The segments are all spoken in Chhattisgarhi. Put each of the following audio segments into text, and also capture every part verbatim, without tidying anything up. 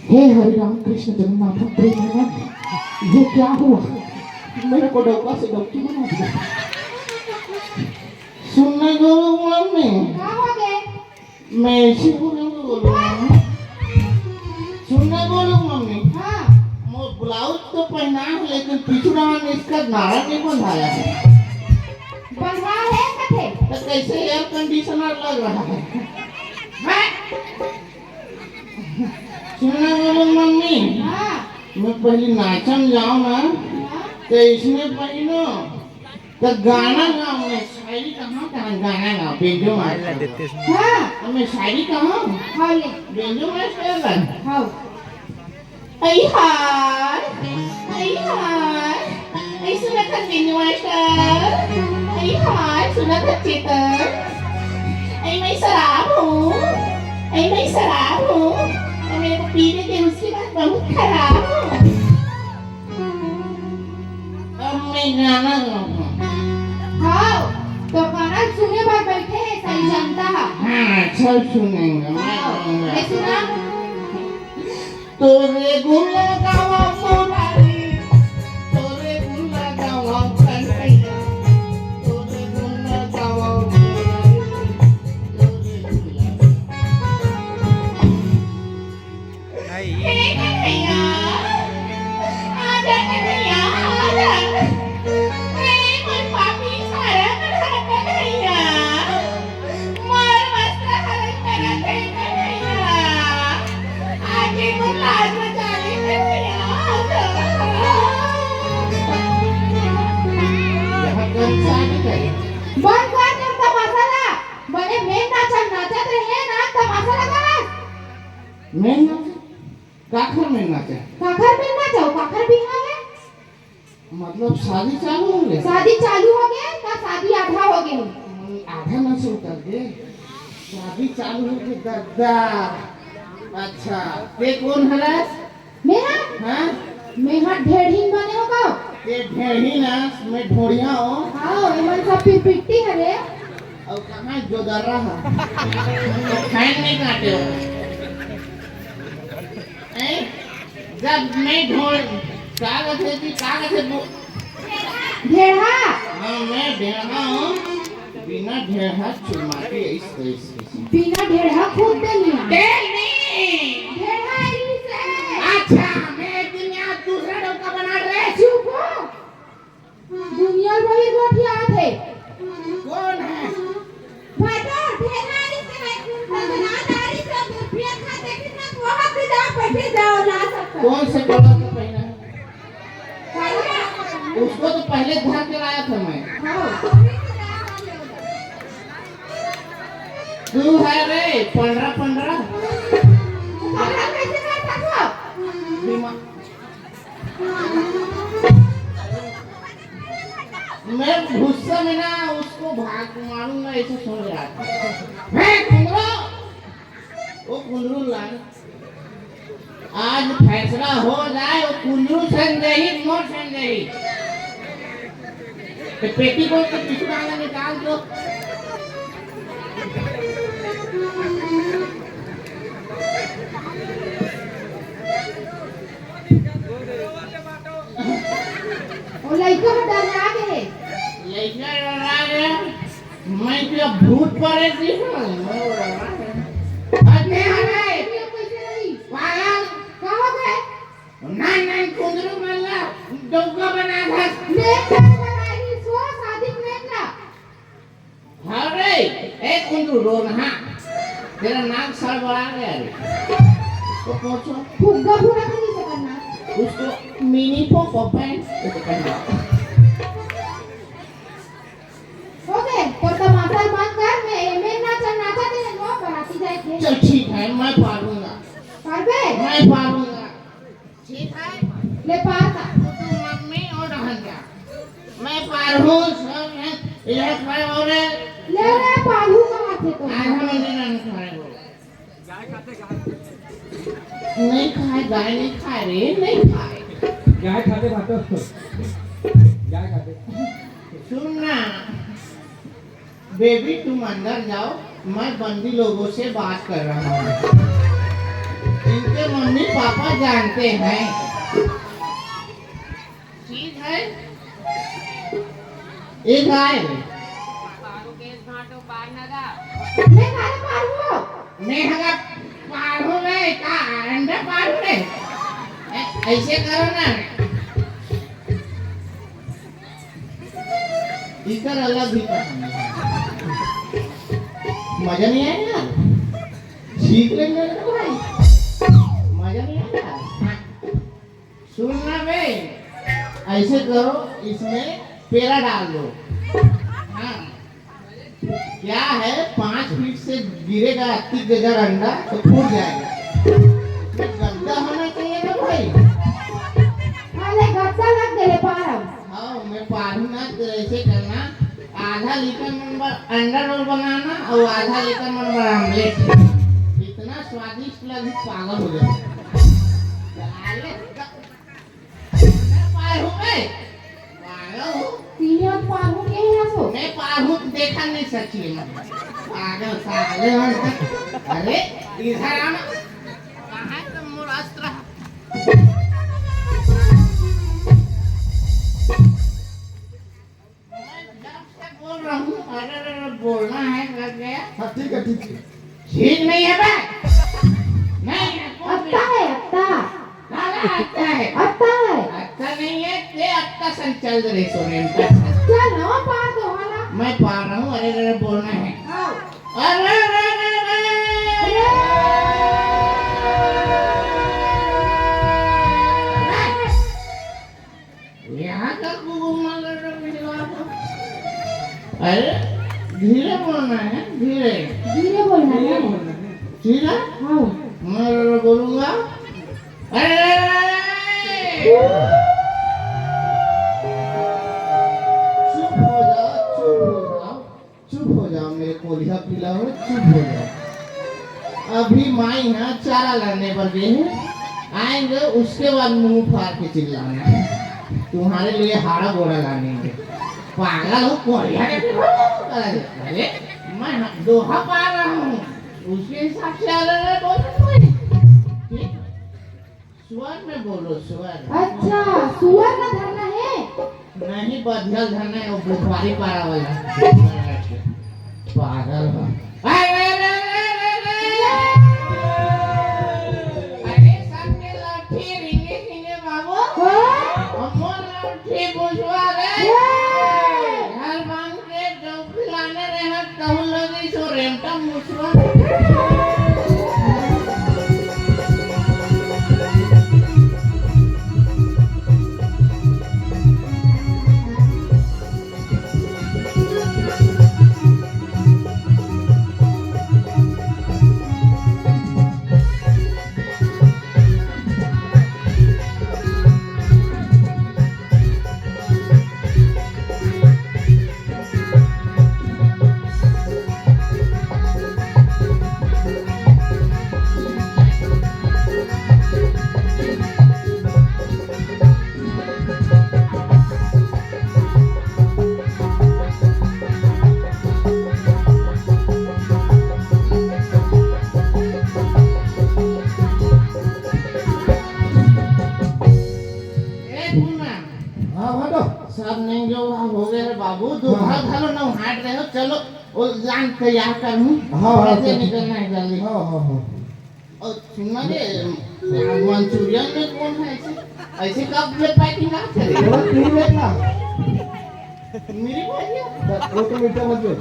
हे हरि राम कृष्ण जगन्नाथ प्रेमानंद, ये क्या हुआ? मेरे को डौका से डौकी बना दिया। सुनना गोलू मम्मी, का हो गे? मैं ऐसे बोलूँ गोलू मम्मी। सुनना गोलू मम्मी, हाँ। मोर ब्लाउज तो पहना है, लेकिन पीछू डांड इसका नाड़ा नहीं बंधाया है। बंधवा है कथे? तो कैसे एयर कंडीशनर लग रहा है? हाँ। सुनना गोलू मम्मी, हाँ। मैं पहली नाचन जाऊँ ना, हाँ। तो इसने पहनो, तो गाना गाऊँ मैं, शायरी कहाँ, कहाँ गाना गाऊँ, बेंजो मास्टर। हाँ। अब मैं शायरी कहूँ? हाँ, ले। बेंजो मास्टर ला। हाँ। अई हाय, अई हाय, अई सुनत हस बेंजू मास्टर, अई हाय सुनत हस चेतन, अई मैं शराब हूँ, अई मैं शराब हूँ, और मेरे को पीने दे उसके बाद बहुत खराब हूँ। अब मैं गाना गाऊंगा। हाँ, तो गाना सुने बर बैठे हैं सही जनता। हाँ, सब सुनेंगे, मैं हाँ, गाऊंगा। मैं सुना। तोरे गुण गावा मुरारी, तोरे गुण गावा कन्हैया, तोरे गुण गावा मुरारी, तोरे गुण हे कन्हैया, आजा कन्हैया, आजा। हे मोर पापी सारा कन्हैया, मोर मस्त हरन करत हे कन्हैया। आके मोर लाज बचा ले कन्हैया, आजा। बंद कर तुम तमाशा ला। बने मेन नाचन नाचत रहे ना, तमाशा लगा। मेन नाचन? काखर मेर नाचा? काखर मेर नाचा? काखर बिहा हे? मतलब शादी चालू हो गे? शादी चालू हो गे, का शादी आधा हो गे? आधा ना से उतर गे, शादी चालू हो गे, दद्दा। अच्छा, ते कोन हरस? मेहा? हाँ? मेहा ढेढ़ीन बने हो का? ते ढेढ़ीन हस, मैं ढोढ़िया हो। हाँ, एमन सब पिरपिट्टी हरे। अउ कहाँ जोदर्रा हा? तो फैन नहीं काटे हो। हैं? जब मैं ढोल, का कथे जी, का कथे बो-, ढेढ़ा। हाँ, मैं ढेढ़ा हूँ। बिना ढेढ़ा चुमाती है इस तरह से। बिना ढेढ़ा खुद दे लिया। तेल नहीं। ढेढ़ा इसे। अच्छा, मैं एक दिन यहाँ दूसरा डौका बना रहे। चुप हो। दुनिया बहिर गोठियात हे। कोन हे? भाटो, ढेर नारी से है, बदनाम नारी से, दुर्पिया खा देखी ना, वहाँ पे जाओ, बैठे जाओ, ला सकता। कौन से कलर का पहना है? उसको तो पहले धर के लाया था मैं। हाँ। तू है रे, पंडरा, पंडरा। पंडरा कैसे करता था? बीमा-, मैं गुस्सा में ना उसको भाग मारूंगा, ऐसे सोच रहा था। मैं कुंदरू, वो कुंदरू लाल, आज फैसला हो जाए, वो कुंदरू संदेही, मोर संदेही। तो पेटीकोट के पीछे वाला निकाल दो। वो लइका ह डर्रा गे हे। लइका डर्रा गे? मैं क्या भूत परेत दिखूं? मैं वो डर्रा गे। अरे, अरे, ये कैसे रही? पागल। का हो गे? नान नान कुंदरू मन ला डौका बना घस। नेक नान बनाई सो शादी नेक ना। हाँ रे, ए कुंदरू रोनहा, तेरा नाक सड़बड़ा गया रे। तो पूछो। फुग्गा पूरा तो नहीं सकना। उसको मिनी पोपो पैंट, ऐसे कहना। हो गे, तोर तमाशा बंद कर, मैं एमे नाचा, नाचा दे, वो बराती जाए थे। चल ठीक है, मैं पालूंगा। पालबे? मैं पालूंगा। ठीक है? ले पार का। तू, तू मम्मी और रहन जा। मैं पालू, सब है, ये खाए और ले रे, पालू का हाथे तो। आज हम नहीं रहने खाए हो। नहीं खाए, गाय नहीं खाए रे, नहीं खाए। गाय खाते भाटो। गाय खाते। सुन ना, बेबी, तुम अंदर जाओ, मैं बंदी लोगों से बात कर रहा हूँ। इनके मम्मी पापा जानते हैं। ठीक है, एक आए। पारू के घाटो पार न गा। मैं काहे पारू हो? मैं हगा पारू नहीं, का अंडा पारू रे। ऐ-, ऐसे करो ना। इकर अलग ही पसंद है। मजा नहीं आएगा? सीख लेंगे ना भाई, मजा नहीं आएगा? हाँ। सुनना बे, ऐसे करो, इसमें पेड़ा डाल दो। हाँ, क्या है, पाँच फीट से गिरेगा अत्ती गजर अंडा तो फूट जाएगा। इसमें गद्दा होना चाहिए ना भाई। अरे गद्दा लग गए पारम। हाँ, मैं पारू ना तो ऐसे करना, आधा लीटर मन बर अंडा रोल बनाना और आधा लीटर मन बर ऑमलेट। इतना स्वादिष्ट लगी, पागल हो जाओ। अरे, मैं पारू बे, पारू। तीन पारू के है सो। मैं पारू देखा नहीं सकी है। पागल साले हो। अरे, इधर आना। कहाँ है तुम मोर अस्त्र? मैं जब से बोल रहा हूँ, अरे, अरे, अरे, बोलना है, लग गया। हाँ, ठीक है, ठीक है। ठीक नहीं है बे। नहीं है, कौन अत्ता है, अत्ता। काला अत्ता है। अत्ता है। अत्ता नहीं है, ते अत्ता संग चल रहे सोरे में। चल, नवा पार दो वाला। मैं पार रहा हूँ, अरे, अरे, अरे, बोलना है। हाँ। अरे, अरे, अरे, अरे। अरे। यहाँ का कुकुर मार रहा है, मेरे बाप। अरे, धीरे बोलना है, धीरे। धीरे बोलना है। धीरे? हाँ। मैं बोलूंगा। अरे, चुप हो जाओ, चुप हो जाओ। चुप हो जाओ मेरे कोलिहा पीला हो, चुप हो जाओ। अभी माई यहाँ चारा लाने पर गए हैं, आएंगे उसके बाद मुंह फाड़ के चिल्लाना है। तुम्हारे लिए हाड़ा गोड़ा लानेंगे। पागल हो, कोलिहा के पीला हो। अरे, अरे, मैं दोहा पा रहा हूँ, उसके हिसाब से अलग अलग बोल रहा हूँ। ठीक? स्वर में बोलो, स्वर। अच्छा, सुअर का धरना है? नहीं, बधिया ल धरना है, वो बुधवारी पारा वाला। पागल हो। अरे, अरे, अरे, अरे, अरे। अरे, सबके लाठी रिंगे रिंगे बाबू। हाँ? और मोर लाठी बुझवा रे। ये। घर बांध के जो लाने रहे तहु लगे सो रेमटा मुसवा। ए, फूलना। हाँ, भाटो। सब नहीं जो हो गए रे बाबू, दो हाँ। भाग घलो ना हाट रहे हो, चलो, वो लान तैयार कर हूँ। हाँ, हाँ, ऐसे हाँ। निकलना है जल्दी। हाँ, हाँ, हाँ। और सुनना रे, मंचूरियन में कौन है ऐसे? ऐसे कब ले पैकिंग ना करे? वो तीन लेना। मेरे भाई, वो तो मीठा मत दे।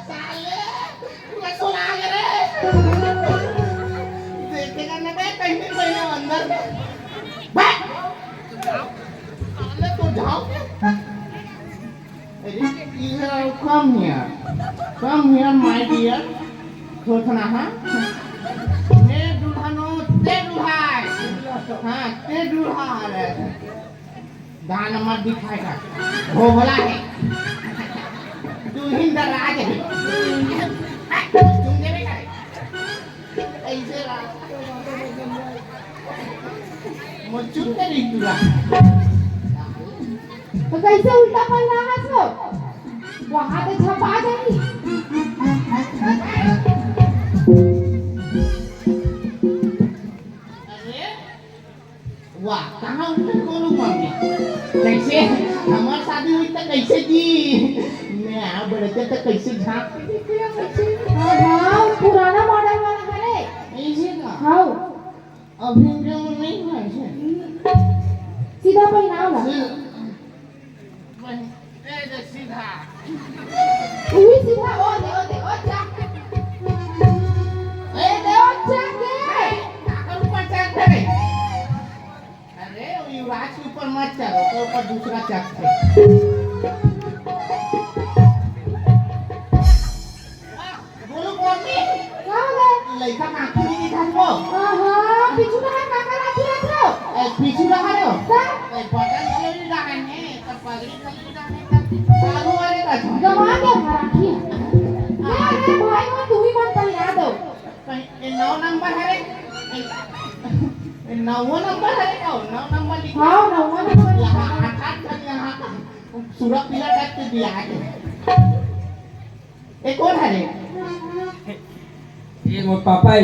साले, मैं सुना के रे। देखेगा ना बे, कहीं नहीं पहले अंदर में। बे! साले, तो जाओ। अरे, इधर आओ, come here। Come here, my dear। थोथना, हाँ? ने दुल्हनो, ते दुल्हा। हाँ, ते दुल्हा आ रहे हैं। दान मत दिखाएगा, भोभला है, दुल्हन दराज है। तुम देवे करे। ऐसे ला। मोर चुप कर रही पूरा। तो कैसे उल्टा पल रहा सो? वहां तो झपा जाही। अरे, वाह, कहाँ उल्टा बोलूं मम्मी? कैसे हमार शादी हुई तो कैसे जी? मैं आ बड़े तो कैसे झांक के देख लिया कैसे? हाँ, हाँ, पुराना मॉडल वाला करे। ऐसे का? हाँ। अभी जो नहीं हुआ ऐसे। सीधा पहनाओ ना। सी-, ए, दे सीधा। उही सीधा, ओ दे, ओ दे, ओ जा। ए, दे, ओ जा के। काकर ऊपर चढ़ करे। अरे, वो युवराज के ऊपर मत चढ़ो, तो ऊपर दूसरा चढ़ के। बोलो, मम्मी। का हो गए? लइका काकी नहीं दिखा वो। आहा, पीछू रहा, काका राखी रख लो। ए, पीछू रहा लो। का? ए, बटन घलो नहीं रहा है, तब पगड़ी घलो नहीं रहा है, तब आलू वाले का था। गवा दे हमारा राखी। अरे भाई, वो तू ही मन पहिरा दो। कहीं, ए, नौ नंबर है रे। ए, ए, नौ नंबर है रे, कहो, नौ नंबर लिखा। हाँ, नौ नंबर। यहाँ आठ, आठ, यहाँ सूरज पीला टाइप के दिया है। ए कोन हरे? ए मोर पापा हे।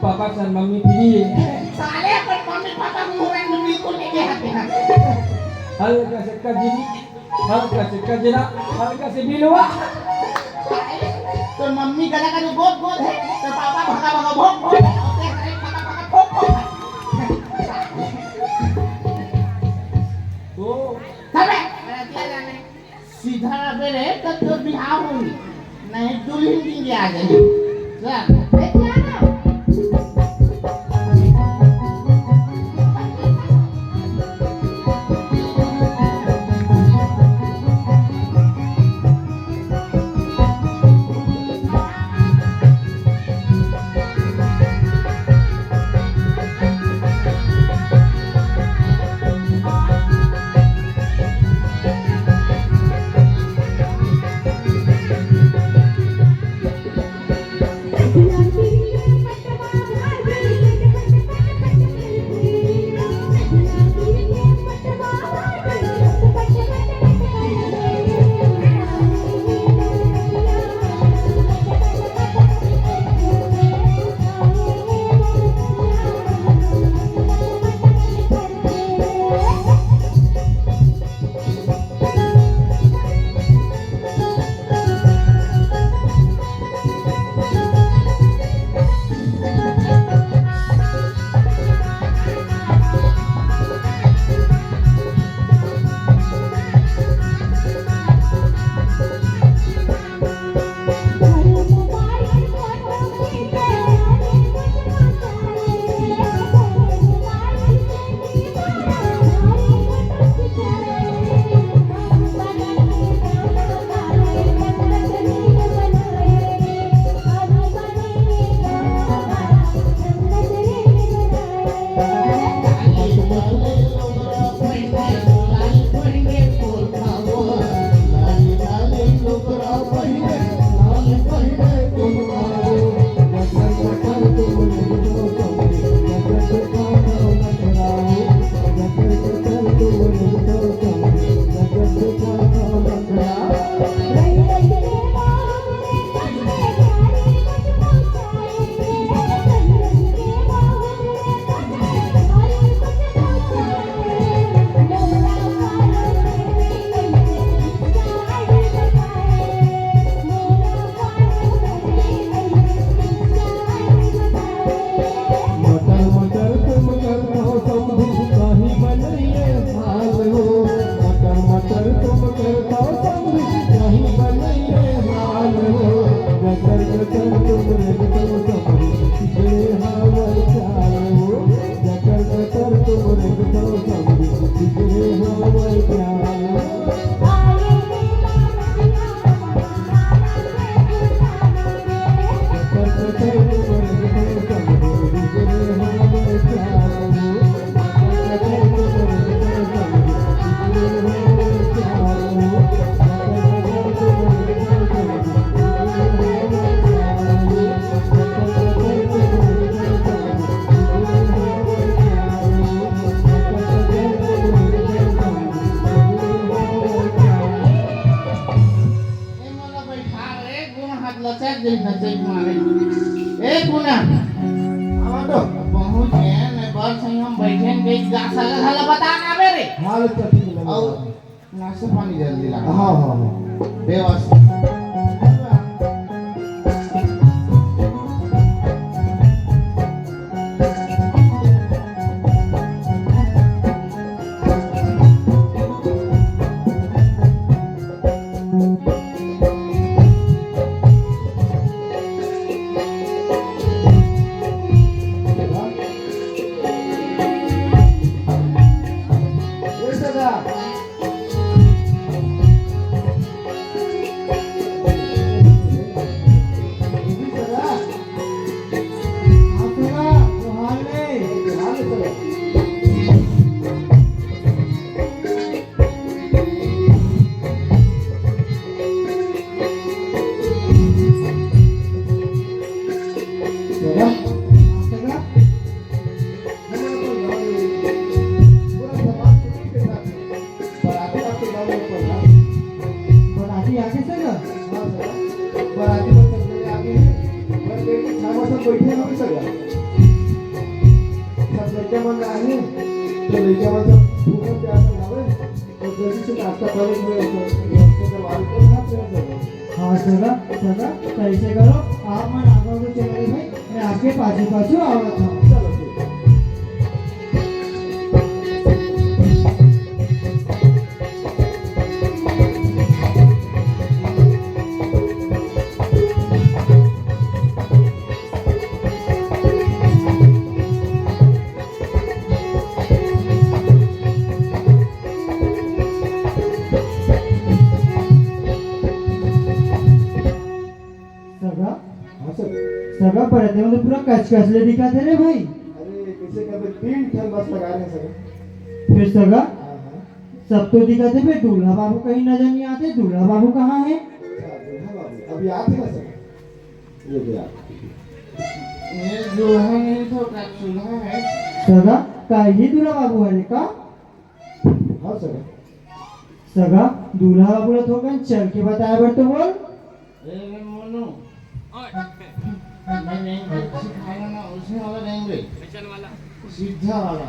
पापा के साथ मम्मी फ्री हे। साले अपन मम्मी पापा के मुंह में बिल्कुल नहीं देखाते हैं। हल्का से कजरी, हल्का से कजरा, हल्का से बिलवा। साले, तो मम्मी गला का जो गोद गोद है, तो पापा भगा भगा भोग भोग, और तेरे साले भगा भगा भोग भोग। तो साले, मेरा दिया जाने। सीधा रहिबे रे, तब तोर बिहाव होही, नहीं दुल्हन दिन के आ जाही। चल। ए, क्या ना? एक गा-, सगा घला बता ना बे रे। हाँ, ले, चल, ठीक है, ले, अउ बता। नाश्ता पानी जल्दी ला। हाँ, हाँ, हाँ। व्यवस्था। बराती आगे से ना? हाँ सगा, बराती बस सब जने आगे हे। बस एक छावा सब बैठे हवे सगा। सब लइका मन आए हे, तो लइका मन सब भूखा प्यासा हवे, तो जल्दी से नाश्ता पानी हुए, सब व्यवस्था करवा दे, तो भाग चला सगा। हाँ सगा, सगा, तो ऐसे करो, आप मन आगे आगे चलो रे भाई, मैं आपके पाछू पाछू आवत हूँ। चलो ठीक है। सगा? हाँ सगा। सगा, बराती में तो पूरा कचकच ले दिखत हे रे भाई। अरे, कइसे करबे, तीन ठन बस लगा रहे हैं सगा। फिर सगा? हाँ, हाँ। सब तो दिखत हे, फिर दूल्हा बाबू कहीं नजर नहीं आते। दूल्हा बाबू कहाँ हे? अच्छा, दूल्हा बाबू अभी आते ना सगा। ये भी आ। ये दूल्हा नहीं तो का चूल्हा है। सगा, का ही दूल्हा बाबू हरे का? हाँ सगा। सगा, दूल्हा बाबू ला थोकन चल के बताए बर तो बोल। ए रे मोनू, मैं नहीं कुछ सिखाऊंगा ना, उसी वाला रहेंगे। सीधा वाला।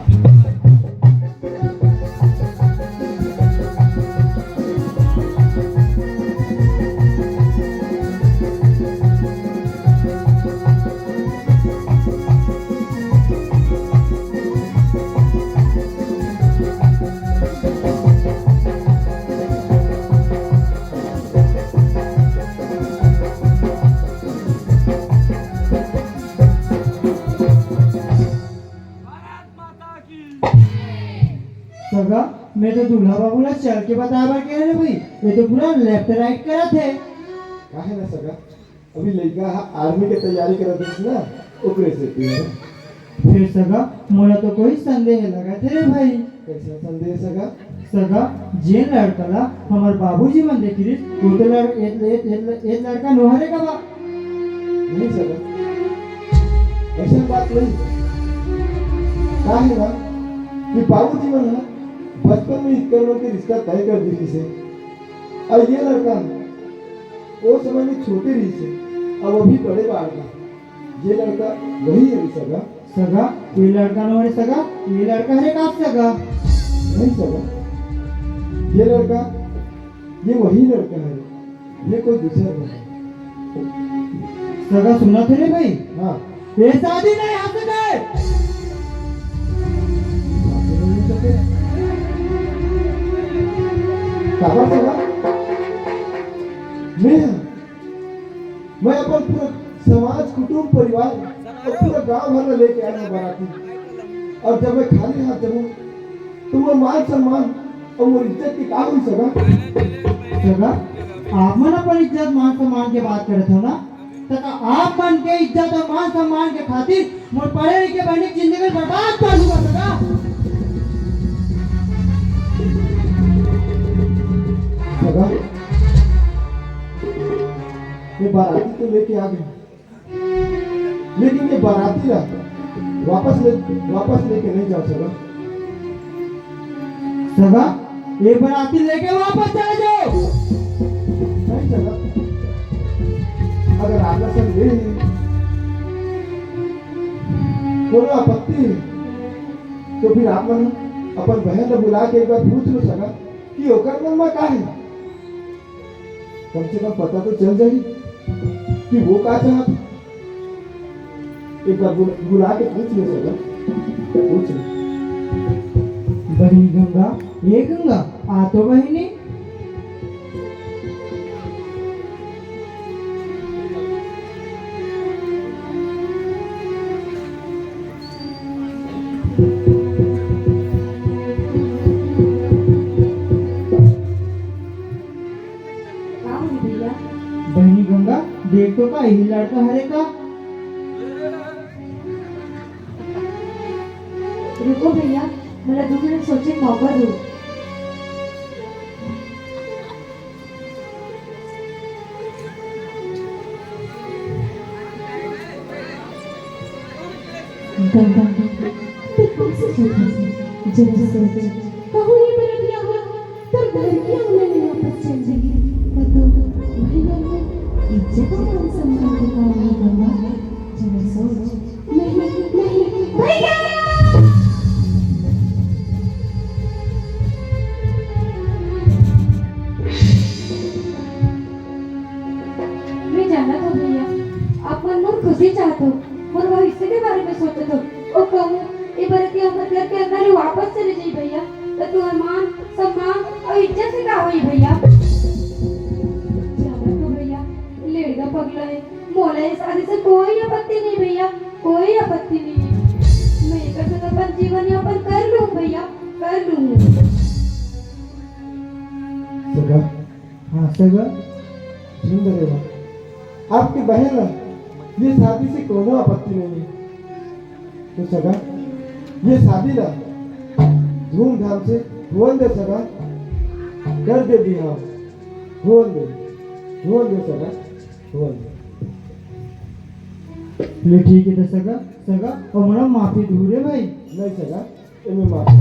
सगा, मैं तो दूल्हा बाबू ला चल के बताए बर कहे रे भाई, ये तो पूरा left right करत हे। काहे ना सगा, अभी लइका ह army के तैयारी करत हे ना, ओकरे सेती हे। फिर सगा, मोला तो कोई संदेह लगत हे रे भाई। कइसन संदेह सगा? सगा, जेन लड़का ला हमर बाबूजी मन देखिस, वो तो लड़-, ए, ए, ए, ए लड़का नोहरे का बा। नहीं सगा, अइसन बात नहीं। का हे ना कि बाबूजी मन ह बचपन में इक्कर मन के रिश्ता तय कर दिस हे। अउ ये लड़का ओ समय में छोटे रहिस हे, अब अभी बड़े बाढ़ गे। ये लड़का वही हे सगा। सगा, ये लड़का नोहरे सगा, ये लड़का हरे का सगा। नहीं सगा, ये लड़का, ये वही लड़का हे, ये कोई दूसरा नहीं हे। सगा सुनत हे रे भाई? हाँ। ये शादी नहीं हो सके। शादी नहीं हो सके? काबर सगा? मैं मैं अपन पूरा समाज, कुटुंब, परिवार अउ पूरा गांव भर ला लेके आए हंव बराती। अउ जब मैं खाली हाथ जाहूं, तो मोर मान सम्मान अउ मोर इज्जत के का होही सगा? सगा, आप मन अपन इज्जत मान सम्मान के बात करत हव ना, त का आप मन के इज्जत अउ मान सम्मान के खातिर मोर पढ़े लिखे बहिनी के जिंदगी बर्बाद कर दूंगा सगा। सगा, ये बराती तो लेके आ गए, लेकिन ये बराती ला वापस ले, वापस लेके नहीं जाओ सगा। सगा, ये बराती लेके वापस चले जाओ। नहीं सगा, अगर आप ला संदेह हे, कोनो आपत्ति हे, तो फिर आप मन अपन बहन ला बुला के एक बार पूछ लो सगा कि ओकर मन में का है। कम से कम पता तो चल जाही कि वो का चाहत। एक बार बुला, बुला के पूछ ले सका, पूछ ले। बहिनी गंगा, ए गंगा, आ तो बहिनी। का होही भैया? बहिनी गंगा, देख तो का इही लड़का हरे का? रुको भैया, मोला दू मिनट सोचे के मौका दो। गंगा, तैं कइसे सोचत हस? जरा सोच, कहूँ ये बरतिया हो, तोर घर के आंगन में वापस चल जाही, त तोर भैया के इज्जत अउ मान सम्मान के का होही गंगा? जरा सोच। नहीं, नहीं, भैया! मैं जानत हूँ भैया, आप मन मोर खुशी चाहत हो, मोर भविष्य के बारे में सोचत हो। ओ कहूँ, ए बरतिया हमर घर के अंदर ले वापस चले जाही भैया, त तुम्हार मान, सम्मान अउ इज्जत के का होही भैया? जानत हो भैया, ए लड़का पगला हे, मोला ए शादी से कोई आपत्ति नहीं भैया, कोई आपत्ति नहीं है। मैं एकर संग अपन जीवन यापन कर लूँ भैया, कर लूँ। सगा, हाँ सगा, सुन दे रे बा। आपके बहन ला ये शादी से कोनो आपत्ति नहीं है। तो सगा, ये शादी ला धूमधाम से होन दे सगा, कर दे बिहाव, होन दे, होन दे सगा, होन दे। ले ठीक है तो सगा, सगा, अउ मोला माफी दे रे भाई। नहीं सगा, एमे माफी।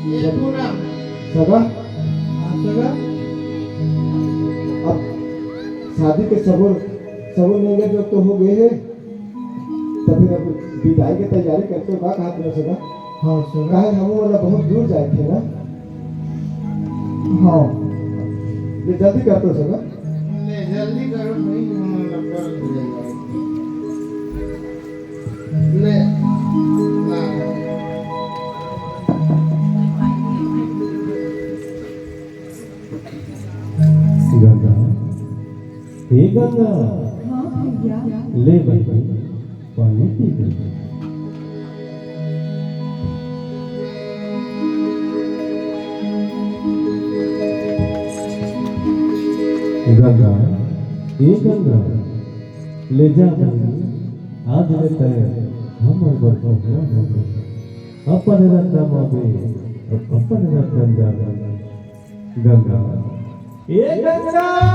ये पूरा। सगा? हाँ, सगा। अब शादी के सबो, सबो नेंगे जोग तो हो गए हे, तो फिर अब विदाई के तैयारी करते हो, का कहत हो सगा? हाँ, सगा। काहे हमू वाला बहुत दूर जाए थे ना? हाँ। ले जल्दी कर तो सगा। ले जल्दी करो भाई, हमर लफड़ा हो जाएगा। ले। ना। गंगा, हे गंगा। हाँ भैया। ले बहन, पानी पी ले। गंगा, ए गंगा, ले जा बहन, आज ले तय हमर बर पहुना हो गे। अपन रद्दा माबे, अपन रद्दन जाबे। गंगा, ए गंगा।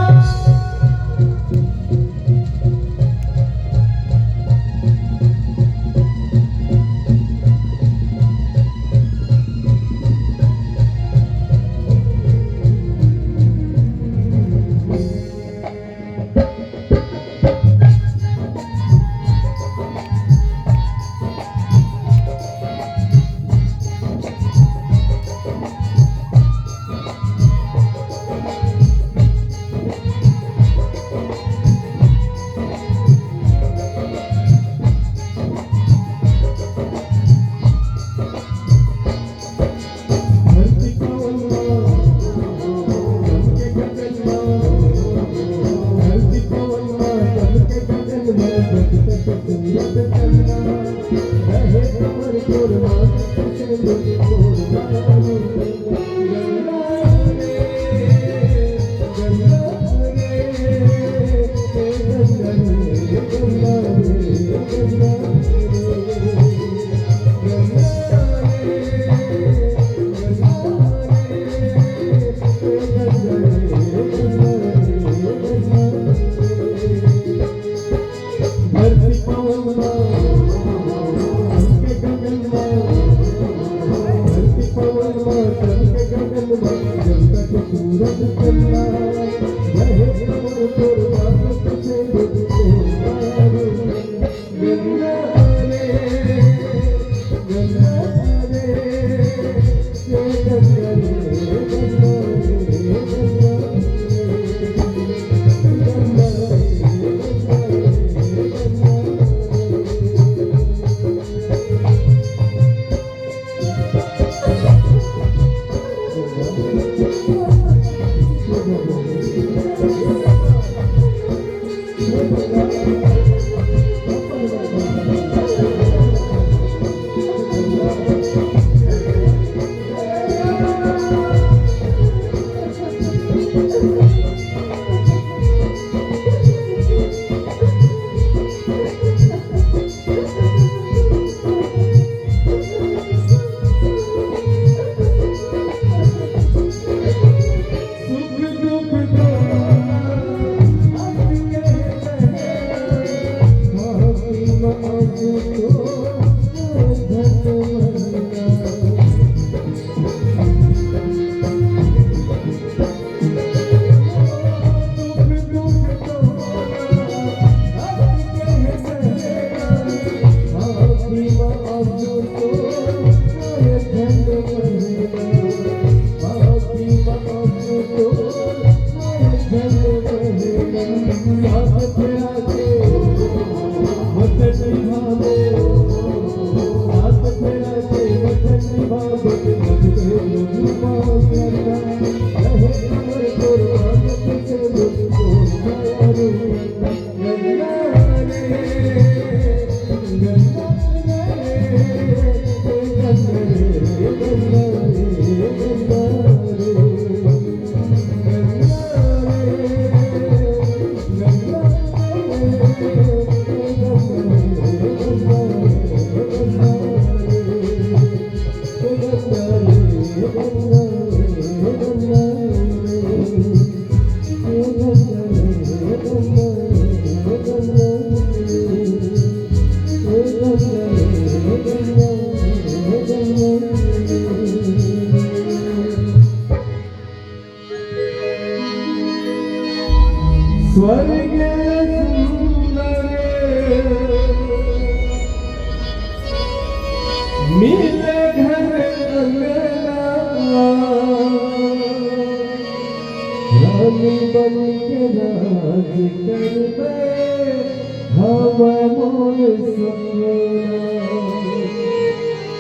स्वर्ग ले सुंदर मिले घर अंगना, रानी बन के राज करबे, हवय मोर सपना।